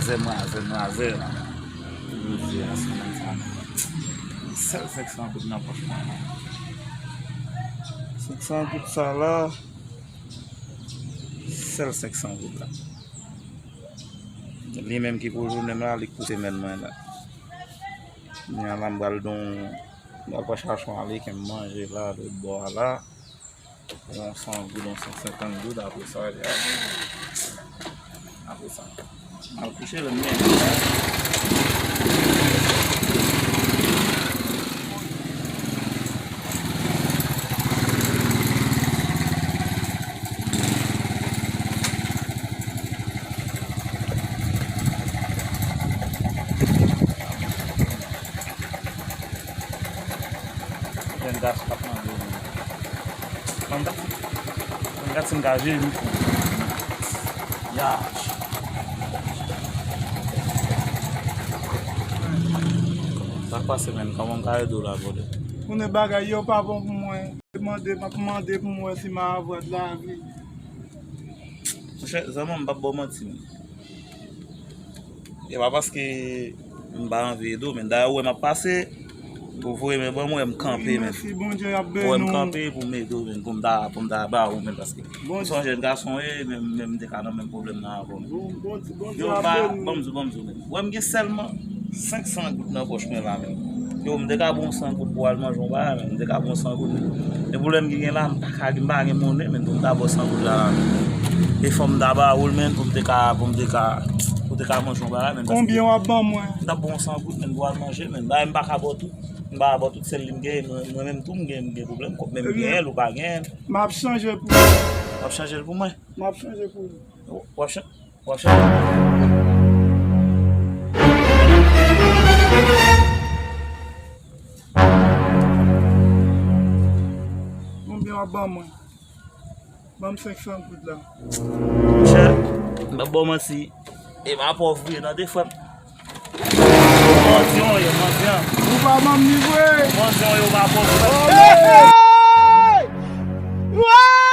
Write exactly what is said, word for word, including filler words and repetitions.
Razè m razè m razè la. Jodi a semèn sa. Sèl senk san goud nan pòch mwen la. Senk san goud sa la. Sèl senk san goud la. Li menm ki pou jounen m la, li k pou semèn mwen la. Kounye a la m pral don, m pral pran chachon ale ke m manje la, lòt bò a la. Yon san goud, yon san senkant goud, apre sa, apre sa. Al kouche, lè m gen. Jèn gason k ap mande. Manda. Manda si m ka jere mikwo. Ya. Sa k pase, menn? Kòman m ka ede w la, brother? Konnen bagay yo pa bon pou mwen. Mande, m ap mande pou m wè si m a avwad lavi. Monchè, zanmi m, m p ap ba w manti, menn. E pa paske m pa anvi ede w, men dayè ou wè m ap pase, ou voye men ban mwen, m kanpe, men. Mèsi, Bondye ap beni w. Ou wè m kanpe pou m ede w, men, pou m ta, pou m ta ba ou, men, paske m se yon jèn gason, e, men, men m te ka nan menm pwoblèm nan avè w, men. Bon, Bondye, Bondye ap beni w. Ban m di w, ban m di w, men. Ou wè m gen sèlman senk san goud nan pòch mwen la, men. Yo, m te ka ba w san goud pou w al manje yon bagay, men. M te ka ba w san goud, men. Men pwoblèm ki gen la, m pa ka, m pa gen monnen, men, pou m ta ba w san goud la, la, men. E fò m ta ba ou l, men, pou m te ka, pou m te ka, pou w te ka manje yon bagay, men, paske konbyen w ap ban mwen? M t ap ba w san goud, men, pou w al manje, men. Bagay m pa ka ba w tout. M pa ka ba w tout sèl li m gen, mwen, mwen menm tou m gen, m gen pwoblèm, kòb men m genyen l, ou pa genyen l. M ap chanje pou ou. W ap chanje l pou mwen? M ap chanje pou ou. W ap chan-, w ap chanje. Konbyen w ap ban mwen? Ban m senk san goud la. Monchè, m p ap ba w manti. E pa pòv vre, tande, frè m. Mandyan w ye, mandyan. Ou pa ban m li vre. Mandyan w ye, ou pa pòv vre. Oh, hey!